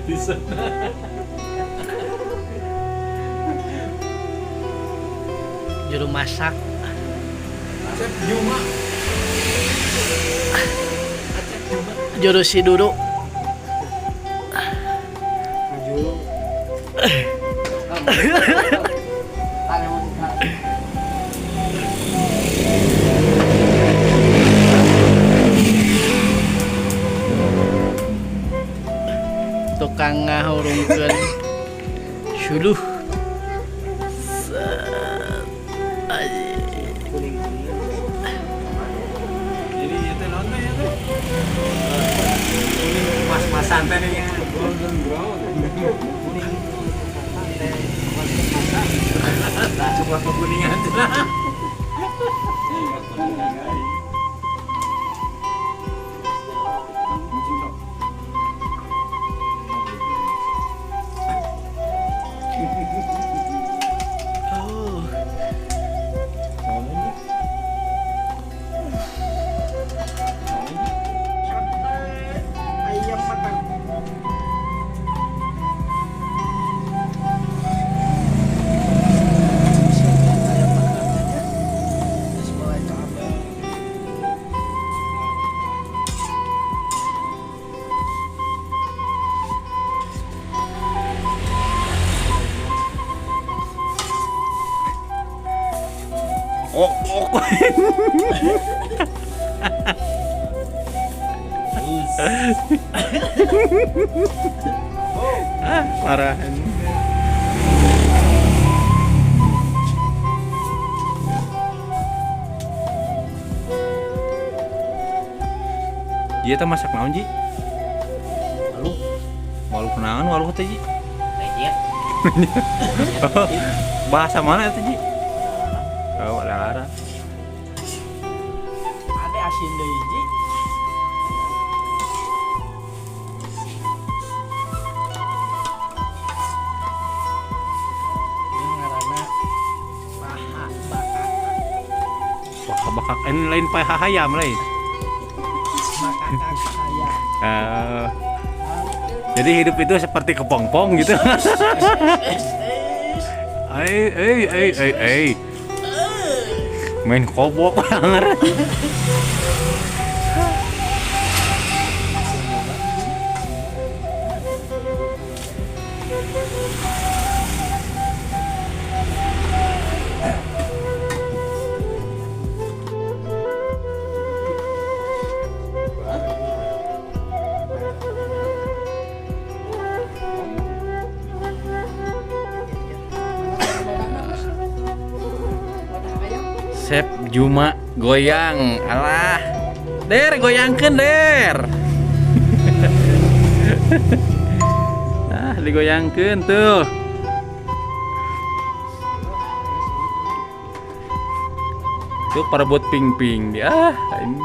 Di sana. Juru masak. Acep Juma. Acep Juma. Juru siduru. Maju. Tukang ngahurungkeun suluh. Jadi itu nonton ya tuh. Kuning mas-masan teh nih golden brown. Kuning mas-masan. Coklat kekuningan. Oh. Ayam bakar. Ayam bakarnya. Terus mulai kabel. Oh, oh. Ah, parah. Dia teh masak naon, Ji? Waluh. Waluh naon waluh teh, Ji? Kayaknya. Bahasa mana itu, Ji? Oh, lara. Ada asin deui, Ji. Ini ngaranna paha bakak. Paha bakak ini lain paha hayam lain. Bakakak ayam. Eh, jadi hidup itu seperti kepompong gitu. Eh, eh, eh, eh, eh. Main kobok banget. Chef Juma goyang. Alah. Der goyangkeun der. Ah, digoyangkeun tuh. Tuh parebut ping-ping dia. Ah, ini.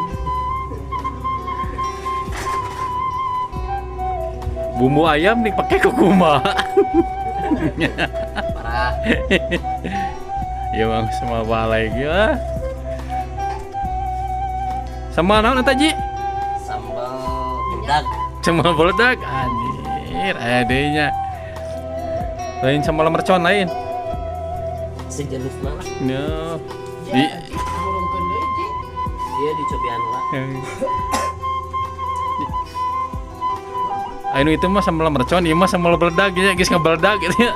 Bumbu ayam nih pakai kurkuma. Parah. Ya bang, semua balik ya. Sama naon eta, Ji? Sambal bedak. Sambal bedak anjir, aya deui nya. Lain sambal mercon lain. Sejenis mah. No. Di Hurungkeun deui, Ji. Dia dicobian lah. Anu itu mah sambal mercon, ieu mah sambal beledag ya, geus ngabeledag gitu ya.